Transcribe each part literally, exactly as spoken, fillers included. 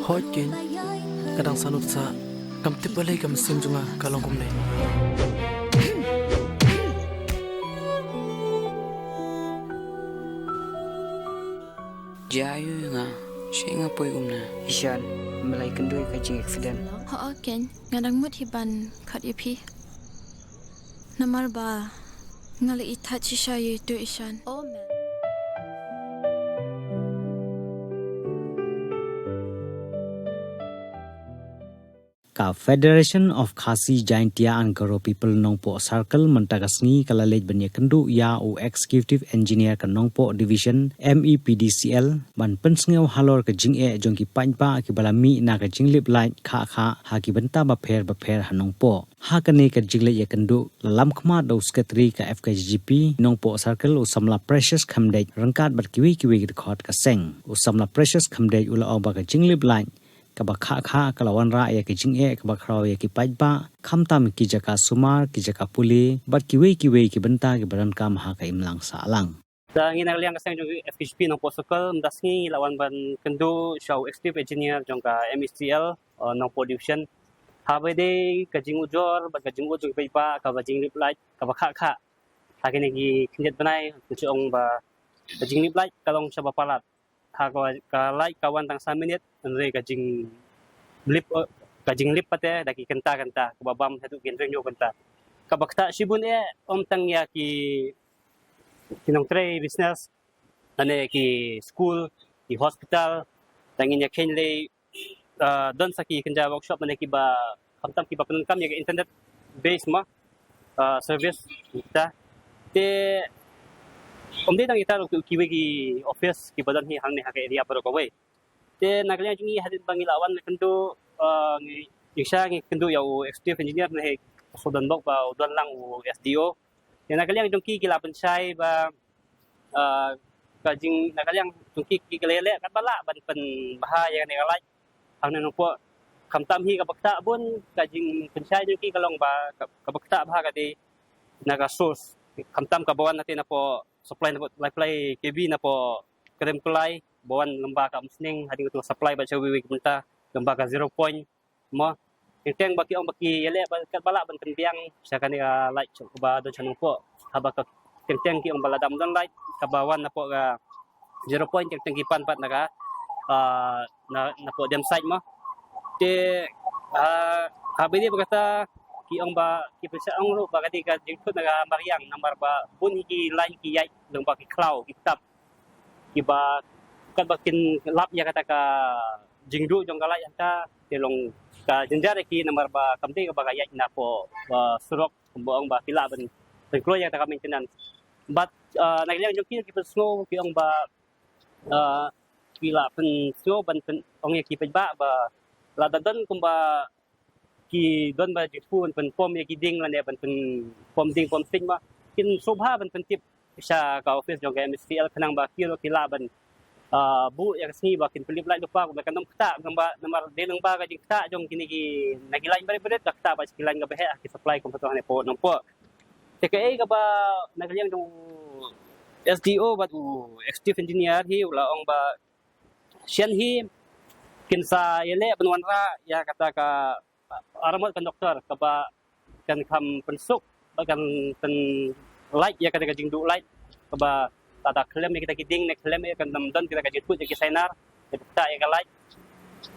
Hooid keiñ, ka dang sah nud sah. Kam tip balei ka mynsiem jong nga ka long kumne. Jia ïa nga, sha nga poi kumne. Ishan, me la ïakynduh ïa ka jingaccident? Hooid keiñ, nga dang mut hi ban khot ïa phi. Namar ba nga la ïeit shisha ïa u Ishan. Oh man. Ka Federation of Khasi Jaintia and Garo People Nongpoh Circle mynta ka sngi ka la leit ban ïakynduh ïa u Executive Engineer ka Nongpoh Division, M E P D C L, ban pynsngew halor ka jingeh jong ki paidbah kiba la mih na ka jinglip light khah khah ha ki bynta bapher bapher ha Nongpoh. Ha kane ka jingleit ïakynduh la lam khmat da u Secretary ka F K J G P Nongpoh Circle, u samla Precious Khymdeit, ryngkat bad kiwei kiwei ki dkhot ka seng. U samla Precious Khymdeit u la ong ba ka jinglip light kaba khah khah ka la wanrah ïa ka jingeh kaba khraw ïa ki paidbah, khamtam ki jaka sumar, ki jaka pule bad kiwei kiwei ki bynta kiba donkam ha ka imlang sahlang. Te ngi na ka liang ka seng jong F K J P Nongpoh Circle, mynta sngi la wan ban kynduh sha u Executive Engineer jong ka M E C L, uh, Nongpoh Division. Haba ïadei ka jingujor bad ka jingud jong ki paidbah kaba jinglip light kaba khah khah ha kine ki khyndiat bnai, ngi shu ong ba ka jinglip light ka long shibun palat. Ha ka, ka light ka wan tang san minit, hynrei ka jinglip, eh, ka jinglip pat te da ki kynta kynta, kaba bam haduh ki hynriew kynta. Kaba ktah shibun eh, ym tang ïa ki, ki nongtrei business, lane ki school, ki hospital, tang ïa kine lei, ah, don sa ki kynja workshop lane kiba khamtam kiba pyndonkam ïa ka internet base ma, ah, service ta. Te ym dei tang ita ruh, kiwei ki office kiba don hi hangne ha ka area baroh kawei. Te na ka liang jong ngi hadien ba ngi la wan kynduh, ah, ngi, ngi sha ngi kynduh ïa u executive engineer ne he, u don bok ba u don lang u S D O. Te na ka liang jong ki ki la pynshai ba, ah, ka jing, na ka liang jong ki ki la leh katba lah ban pynbha ïa kane ka light hangne Nongpoh. Khamtam hi kaba ktah bun, ka jingpynshai jong ki ka long ba ka, kaba ktah bha ka dei na ka source. Khamtam kaba wan hangtei napoh supply, napoh lai phlai K V napoh Krim Kulai, ba wan lyngba ka Umsning, hadien ka tu supply bad sha kiwei ki bynta lyngba ka zero point. Mo, teng teng ba ki ong ba ki ïaleh ba katba lah ban pynbiang sha kane ka light ba don sha Nongpoh. Haba ka teng teng ki ong ba lada ym don light kaba wan napoh ka zero point, teng teng ki pan pat na ka, ah, na, napoh dam site mo. Te, ah, haba ïadei bad kata ki ong ba ki pynshai ong ruh ba ka dei ka jingthut na ka mariang namar ba bun hi ki line ki ïaid lyngba ki khlaw ki tap. Kiba katba kin lap ïa kata ka jingduh jong ka light hangta, te long ka jynjar ïa ki namar ba kam dei kaba ka ïaid napoh, ah, surok, kumba ong ba ki lah ban, ban kloi ïa kata ka maintenance. Bad, ah, na ka liang jong ki ki pynsngew ki ong ba, ah, ki la pynsngew ban pyn, ong ïa ki paidbah ba lada don kumba ki don ba jingthmu ban pynpom ïa ki ding lane ban pynpom ding pom sting ma, kin sngewbha ban pyntip sha ka office jong ka M E C L khnang ba ki ruh ki lah ban, ah, buh ïa ka sngi ba kin pynlip light lypa kumba kan ym ktah, namar, namar dei lyngba ka jingktah jong kine ki, na ki line barit barit ka ktah bad ki line kaba heh ha ki supply kumba tu hangne hapoh Nongpoh. Te kaei kaba na ka liang jong u S D O bad u executive engineer hi u la ong ba shen hi kin sa ïaleh ban wanrah ïa kata ka, ah, armot conductor kaba kan kham pynsuk, ba kan pynlight ïa kata ka jingduh light kaba lada khlem ïa kita ki ding ne khlem ïa kan ym don kita ka jingthut ïa ki sainar, ïa ka ktah ïa ka light.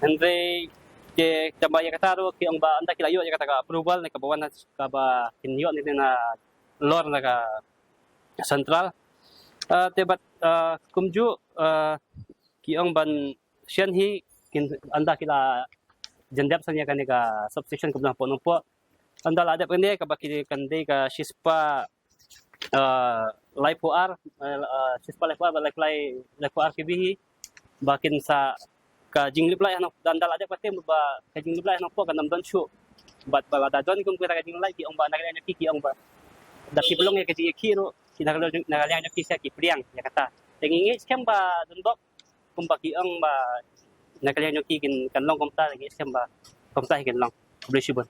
Hynrei te tang ba ïa kata ruh ki ong ba ynda ki la ïoh ïa kata ka approval ne kaba wan kaba kin ïoh ne na lor na ka central. Ah, te bad, ah, kumjuh, ah, ki ong ban shen hi kin ynda ki la jan dep sa ïa kane ka substation kumba hapoh Nongpoh. Ynda la dep kane kaba ki kan dei ka shispah, ah, laiphew ar, ah, shispah laiphew ar bad laiphew lai, laiphew ar K V hi. Ba kin sa ka jinglip light ha Nong, ynda la dep kata ba ka jinglip light ha Nongpoh kan ym don shuh. Bad ba lada don kum kata ka jinglip light ki ong ba na ka liang jong ki ki ong ba da ki pynlong ïa ka jingïakhih ruh ki na ka liang, na ka liang jong ki sa ki pdiang ïa kata. Te ngi ngeit skhem ba don bok kumba ki ong ba na ka liang jong ki kin kan long kumta, ngi ngeit skhem ba kumta hi kan long. Khublei shibun.